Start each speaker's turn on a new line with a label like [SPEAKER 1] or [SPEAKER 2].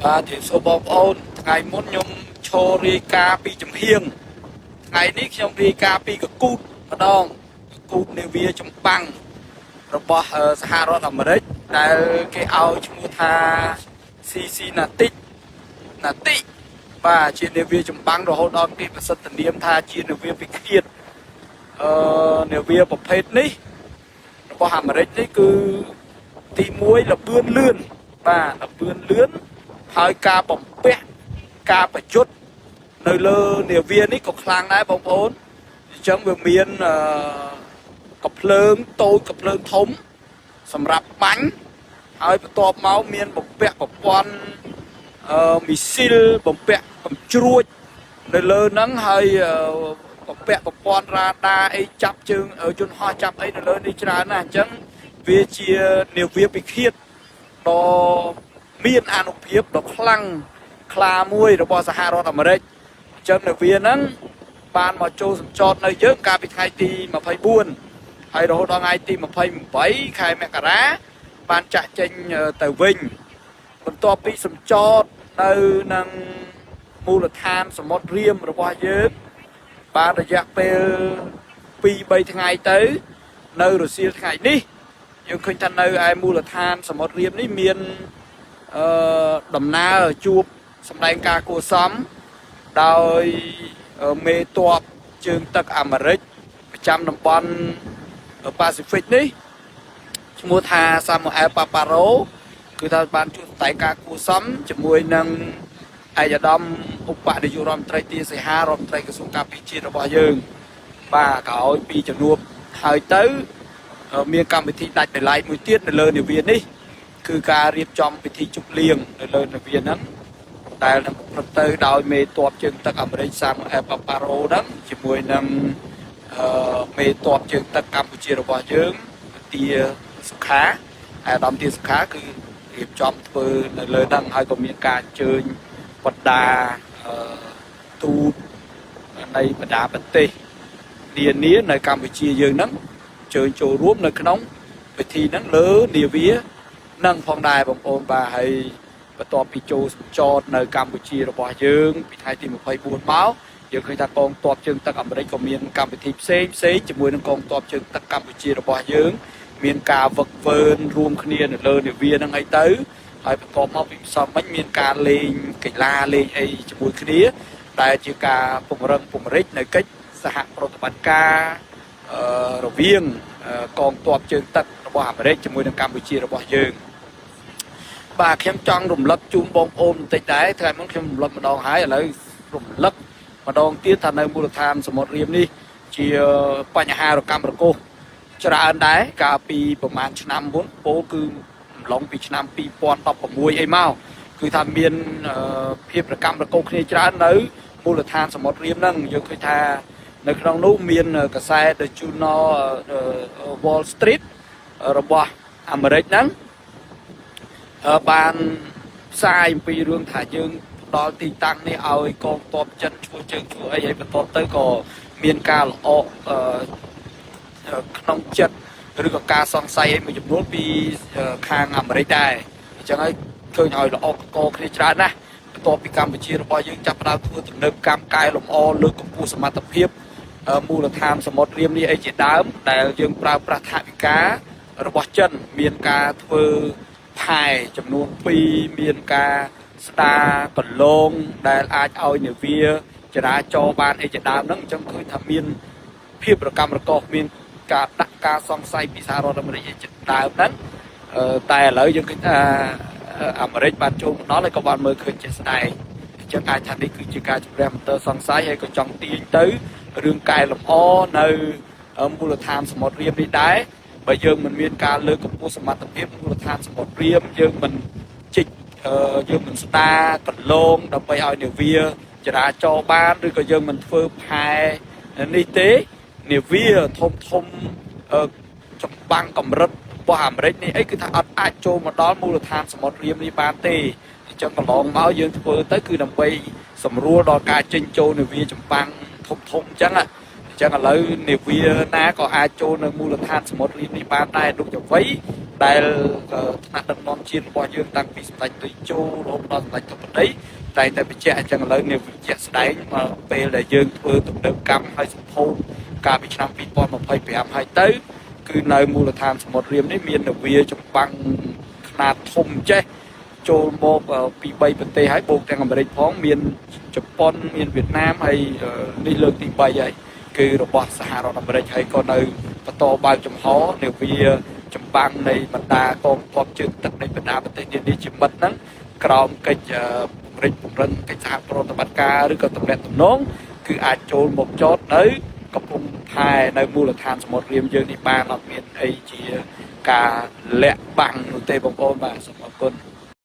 [SPEAKER 1] បាទជំរាបសួរបងប្អូនថ្ងៃមុនខ្ញុំឈររាយការណ៍ពីចំហៀងថ្ងៃនេះខ្ញុំរាយការណ៍ពីកកូតម្ដងកកូតនាវាចម្បាំងរបស់សហរដ្ឋអាមេរិកដែលគេឲ្យឈ្មោះថា CC ណាតិចណាតិបាទជានាវាចម្បាំងរហូតដល់គេប្រសិទ្ធនាមថាជានាវាពិឃាតនាវាប្រភេទនេះរបស់អាមេរិកនេះគឺទី1លបឿនលឿនបាទលបឿនលឿនហើយការបំពាក់ការប្រយុទ្ធនៅលើនាវានេះក៏ខ្លាំងដែរបងប្អូនអញ្ចឹងវាមានកាភ្លើងតូចកាភ្លើងធំសម្រាប់បាញ់ហើយបន្ទាប់មកមានបំពាក់ប្រព័ន្ធមីស៊ីលបំពាក់កំជ្រួចនៅលើហ្នឹងហើយបំពាក់ប្រព័ន្ធរ៉ាដាអីចាប់ជើងយន្តហោះចាប់អីនៅលើនេះច្រើនណាស់អញ្ចឹងវាជានាវាពិឃាតដ៏មានអានុភាពដ៏ខ្លាំងក្លាមួយរបស់សហរដ្ឋអាមេរិកអញ្ចឹងនាវាហ្នឹងបានមកចូលសម្ចតនៅយើងកាលពីថ្ងៃទី24ហើយរហូតដល់ថ្ងៃទី28ខែមករាបានចាក់ចេញទៅវិញបន្ទាប់ពីសម្ចតនៅនឹងមូលដ្ឋានសមុទ្ររៀមរបស់យើងបានរយៈពេល2 3ថ្ងៃទៅនៅរសៀលថ្ងៃនេះយើងឃើញថានៅឯមូលដ្ឋានសមុទ្ររៀមនេះមានដំណើរជួបសម្ដែងការគួសមដោយមេតបជើងទឹកអាមេរិកប្រចាំតំបន់ប៉ាស៊ីហ្វិកនេះឈ្មោះថាសាម៉ូអែលប៉ាប៉ារ៉ូគឺថាបានជួបសម្ដែងការគួសមជាមួយនឹងឯកឧត្តមឧបនាយករដ្ឋមន្ត្រីទាសីហារដ្ឋមន្ត្រីក្រសួងការពារជាតិរបស់យើងបាទក្រោយពីជំនួបហើយទៅមានកម្មវិធីដាច់ដោយឡែកមួយទៀតនៅលើនាវានេះគឺការរៀបចំពិធីជប់លៀងនៅលើនាវាហ្នឹងដែលនឹងប្រព្រឹត្តទៅដោយមេតបជើងទឹកអាមេរិកសាម៉ូអែលប៉ាប៉ារ៉ូហ្នឹងជាមួយនឹងមេតបជើងទឹកកម្ពុជារបស់យើងទាសុខាអាដាមទាសុខាគឺរៀបចំធ្វើនៅលើហ្នឹងហើយក៏មានការអញ្ជើញបណ្ដាទូតនៃបណ្ដាប្រទេសនានានៅកម្ពុជាយើងហ្នឹងអញ្ជើញចូលរួមនៅក្នុងពិធីហ្នឹងលើនាវានឹងផងដែរបងប្អូនបាទហើយបន្ទាប់ពីចូលសម្ចតនៅកម្ពុជារបស់យើងពីថ្ងៃទី24មកយើងឃើញថាកងទ័ពជើងទឹកអាមេរិកក៏មានកម្មវិធីផ្សេងផ្សេងជាមួយនឹងកងទ័ពជើងទឹកកម្ពុជារបស់យើងមានការវឹកវើរួមគ្នានៅលើនាវាហ្នឹងអីទៅហើយបន្ទាប់មកពីផ្សំមិញមានការលេងកីឡាលេងអីជាមួយគ្នាដែលជាការពង្រឹងពង្រីកនៅកិច្ចសហប្រតិបត្តិការរវាងកងទ័ពជើងទឹករបស់អាមេរិកជាមួយនឹងកម្ពុជារបស់យើងបាទខ្ញុំចង់រំលឹកជូនបងប្អូនបន្តិចដែរថ្ងៃមុនខ្ញុំរំលឹកម្ដងហើយឥឡូវរំលឹកម្ដងទៀតថានៅមូលដ្ឋានសមុទ្ររៀមនេះជាបញ្ហារកម្មរកុសច្រើនដែរកាលពីប្រហែលឆ្នាំមុនពោលគឺអំឡុងពីឆ្នាំ2016អីមកគឺថាមានភាពរកម្មរកុសគ្នាច្រើននៅមូលដ្ឋានសមុទ្ររៀមហ្នឹងយើងឃើញថានៅក្នុងនោះមានកាសែត The Journal Wall Street របស់អាមេរិកហ្នឹងបានផ្សាយអំពីរឿងថាយើងផ្ដល់ទីតាំងនេះឲ្យកងទ័ពចិនឈ្មោះជើងឈ្មោះអីហើយបន្ទាប់ទៅក៏មានការល្អកក្នុងចិត្តឬក៏ការសង្ស័យអីមួយចំនួនពីខាងអាមេរិកដែរអញ្ចឹងហើយឃើញឲ្យល្អកកគ្នាច្រើនណាស់បន្ទាប់ពីកម្ពុជារបស់យើងចាប់ផ្ដើមធ្វើទំនើបកម្មកែលម្អលើកកម្ពស់សមត្ថភាពមូលដ្ឋានសមុទ្ររៀមនេះអីជាដើមដែលយើងប្រើប្រាស់ថវិការបស់ចិនមានការធ្វើផែចំនួន2មានការស្ដារកន្លងដែលអាចឲ្យនាវាចរាចរបានអីជាដើមហ្នឹងអញ្ចឹងឃើញថាមានភាពរកម្មរកុសមានការដាក់ការសង្ស័យពីសហរដ្ឋអាមេរិកជាដើមហ្នឹងតែឥឡូវយើងឃើញថាអាមេរិកបានចូលមកដល់ហើយក៏បានមើលឃើញជាក់ស្ដែងអញ្ចឹងអាចថានេះគឺជាការជំរះមន្ទិលសង្ស័យហើយក៏ចង់ទាញទៅរឿងកែលម្អនៅមូលដ្ឋានសមុទ្ររៀមនេះដែរបើយើងមិនមានការលើកកម្ពស់សមត្ថភាពមូលដ្ឋានសមុទ្ររៀមយើងមិនជីកយើងមិនស្ដារកន្លងដើម្បីឲ្យនាវាចរាចរបានឬក៏យើងមិនធ្វើផែនេះទេនាវាធំធំចម្បាំងកម្រិតរបស់អាមេរិកនេះអីគឺថាអត់អាចចូលមកដល់មូលដ្ឋានសមុទ្ររៀមនេះបានទេអញ្ចឹងកន្លងមកយើងធ្វើទៅគឺដើម្បីសម្រួលដល់ការចេញចូលនាវាចម្បាំងធំធំអញ្ចឹងអញ្ចឹងឥឡូវនាវាណាក៏អាចចូលនៅមូលដ្ឋានសមុទ្ររៀមនេះបានដែរដូចអ្វី ដែលថ្នាក់ដឹកនាំជាតិរបស់យើងតាំងពីសម្ដេចតេជោរហូតដល់សម្ដេចធិបតីតែងតែបញ្ជាក់អញ្ចឹងឥឡូវនេះបញ្ជាក់ស្ដែងមកពេលដែលយើងធ្វើទំនើបកម្មឲ្យសម្ពោធកាលពីឆ្នាំ2025ហើយទៅគឺនៅមូលដ្ឋានសមុទ្ររាមនេះមាននាវាចម្បាំងខ្នាតធំចេះចូលមកពី3ប្រទេសហើយបូកទាំងអាមេរិកផងមានជប៉ុនមានវៀតណាមហើយនេះលើកទី3ហើយគឺរបស់សហរដ្ឋអាមេរិកហើយក៏នៅបន្តបើកចំហនាវាចម្បាំងនៃបណ្ដាកងទ័ពជើងទឹកនៃបណ្ដាប្រទេសនានាជាមិត្តហ្នឹងក្រោមកិច្ចពង្រីកពង្រឹងកិច្ចសហប្រតិបត្តិការឬក៏ទំនាក់ទំនងគឺអាចចូលមកចតនៅកំពង់ផែនៅមូលដ្ឋានសមុទ្ររាមយើងនេះបានអត់មានអីជាការលាក់បាំងនោះទេបងប្អូនបាទសូមអរគុណ។